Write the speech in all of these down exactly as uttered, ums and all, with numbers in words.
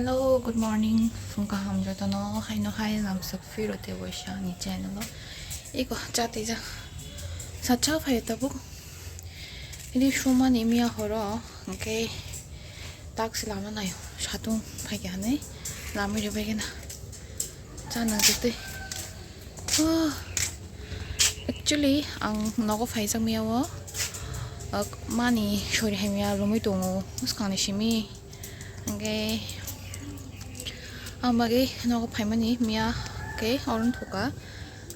Hello, good morning. Phung kaham jotono, haino hai lamsok phiro tei waisa ani channel o. Iko chatwi ja. Sacha phai tabuk. Ini sumani miya horo, hwnkhe tak se lama nayo. Satung phai kha hinwi lama rwbai gana. Cha nang tei. Oh. Actually, ang nogo phaijak miya o. Ak, mani sori hai miya lumui tongo. Muskang ni simi. Hwnkhe ang bagwi nogo phaimani miya khe oro wngkha.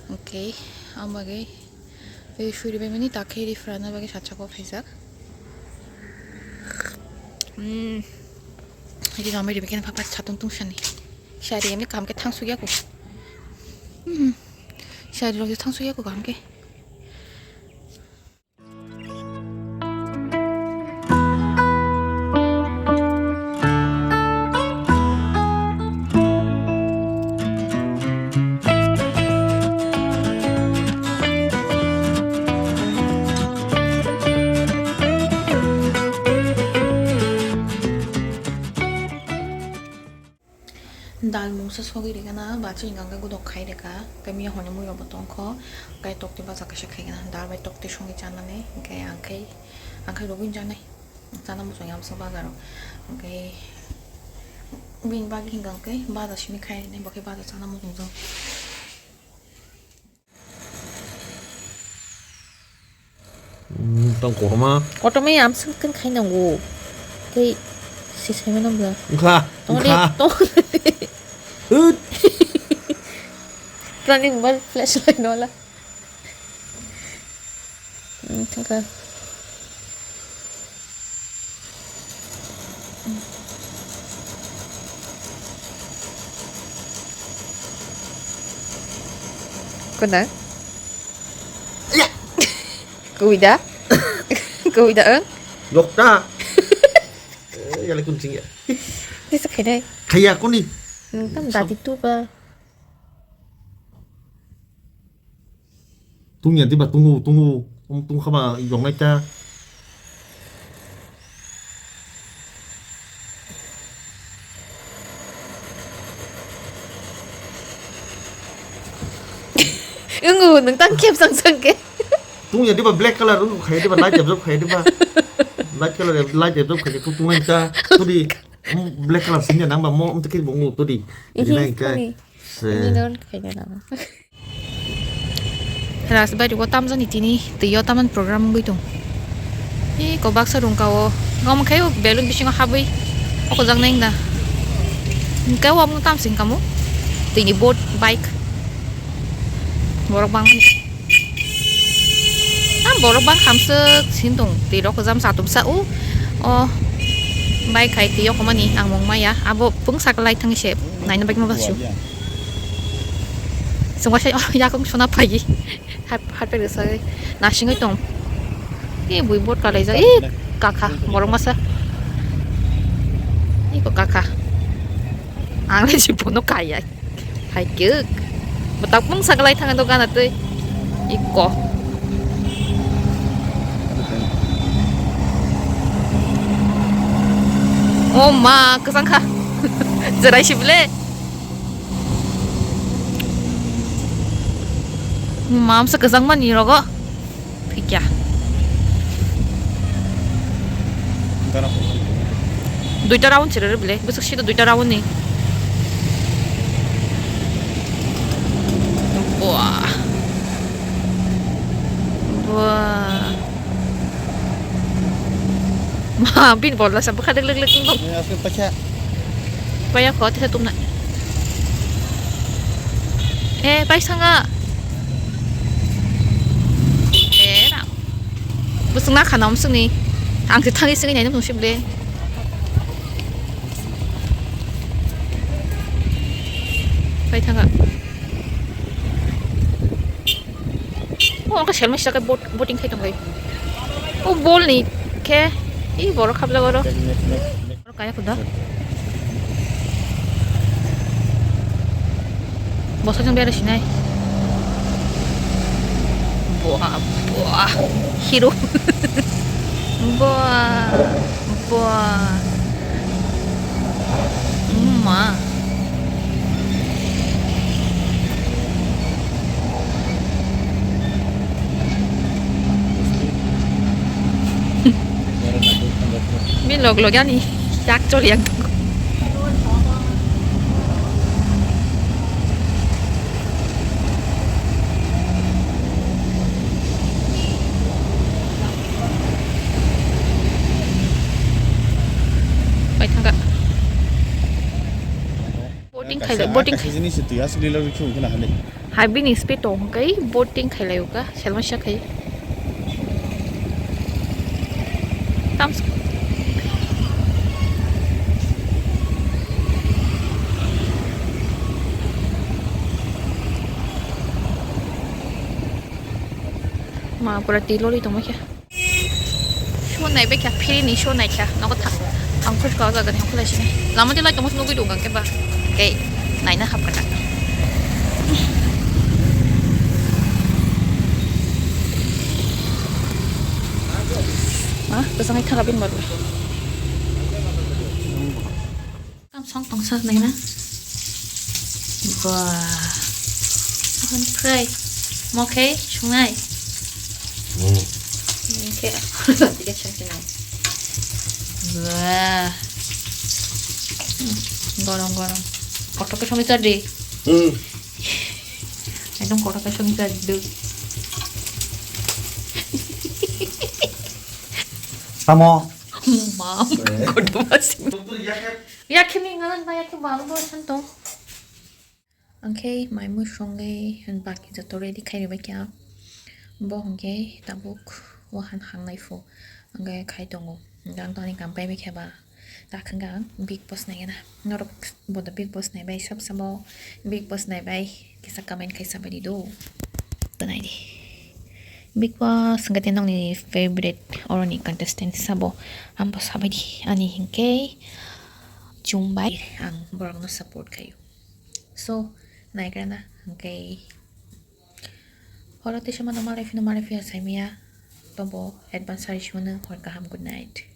Hwnkhe ang bagwi suri baimani ta khe ri phrana bagwi sacha o phaijak. Hmm. Ri ramai ri khe pha pha satung tung sani. Sari emni kaham khe thang sugya ko. Hmm. Sari rok thang sugya ko kaham khe. Dal mungsa sogwi rikana, bacha hwnka hwnkhe godok khai rikha, tei miya horni muirobo tongkho, tei tokti bacha kaisa khaikana, dal bai tokti songwi chanani, hwnkhe ang khai, ang khai rwgwi chanai, chana muchung yamsa bazaro, hwnkhe bini bagwi hwnka hwnkhe bacha simi khai rinai, bo khe bacha chana muchungjak. Tong kotorma. Kotorma ya amswk tong khai nango. Tei se sai mano bla. Wngkha, tong de, wngkha. Tong de. Ut. Planning mal flashlight nola. Hmm, wngkha. Kona? Kuida? Kuida, eh? Lokta. Eh, yale kuncing ya. Kisa khainai. Khaya kuni. Nang tam dati tu ba. Tungya diba tungu, tungu, um, tung khaba yongnai ta. Ungu, nang tang kep sang sang ke. Tungya diba black color, ungu khaya diba light absorb khaya diba. Light color, light absorb khaya tu tungai ta, tu di, um, black color sini nang ba mo, um, tu kiri bongu, tu di. Ihi, jadi nang ka, funny. Se. Ini non khaya nang. Rajbari o tamjani tini twi o tamani program wngwi tong. Eko baksa room ka o. Omo khe o balloon bisingo habwi okojak nai wngda. Hwnkhe o omo tamsing kamo. Twini boat bike. Borok bangmani. Ah, borok bang khamswk sin tong. Twi rok jam satumsa o. O bike hai twi o komani ang mung maya. Abo pung sakal lai thang se naina bagwi ma basio. Chwngma se yakung sona phai. Hap, hap, rwsai nasingwi tong. E bui bot kalaijak. E kakha, borok masa. Eko kakha. Ang le si bono kaya. Hai kuk. Botak mung sakalai thang do gana twi. Eko. O ma, kwchang kha. Jerai si bwle. Mamsa kwchangmani rogo. Phikya. Duita round chirare bwle. Bwswk sida duita round ni. Buah. Buah. Ma, bini bolla sa bwkha lik lik lik lik. Ni asli pacha. Paya kho tisa tumna. Eh, pai sanga. Eh, na. Bwswk na khana umswk ni. Ang se thangwi swngwi naina mung sibole. Pai thanga. O, wngkha selma saka bot-, boating khai tongbai. O, bol ni khe. I borok khaplak oro. Borok kaya kuda. Bosa jang bera sinai. Buah, buah. Hero. Buah, buah. Hmm, Ah. Bini log log ani yak choli yang tongo. Pai thangkha. Boating khailai, boating khai. Kaisa jinisi twi aswk lila rwkhe wngkhe na hwnwi. Hai bini speed tong hwnkhe boating khailai o kha, selma sak khai. Tams. Ma pura twi lori tongma khe. Show nai bekha, free ni show nai kha. Nogo thang. Ang khoj ka jaga ni khulai sini. Lama de lai tongma nugui dong khe ba. Kei, naina hap kata. Ah, kesang ai thara bin baru. Kam song tongsa naina. Wah. Ahan fry. Mo khe sungnai. Hmm. Mo khe. Tiga song sungnai. Wah. Hmm, gorom gorom. Kotor ke song char di. Hmm. Ekdom kotor ke song char di. Tamo. Mam. Kotor masing. Yakhini ngalan ba yakhe bang bo santo. Angkhe mai mui songwi baki joto ready khai ribai kha. Bo hwnkhe tabuk wahan hangnai phu angkhe khai tongo. Hwnkhe ang tongni kam pai bai kha ba ta khwngkha ang Bigg Boss naigena. Norok bodo Bigg Boss naibai sab sabo Bigg Boss naibai kisa comment khai sabai di do. Tonai di. Bigg Boss hwnkhe te nokni favorite oroni contestant sabo. Ang bo sabai di ani hwnkhe. Chumbai ang borokno support khaio. So, naikrana hwnkhe horo teisa mano malai phino malai phiya saimaya tobo advance sari sumano hor kaham, good night.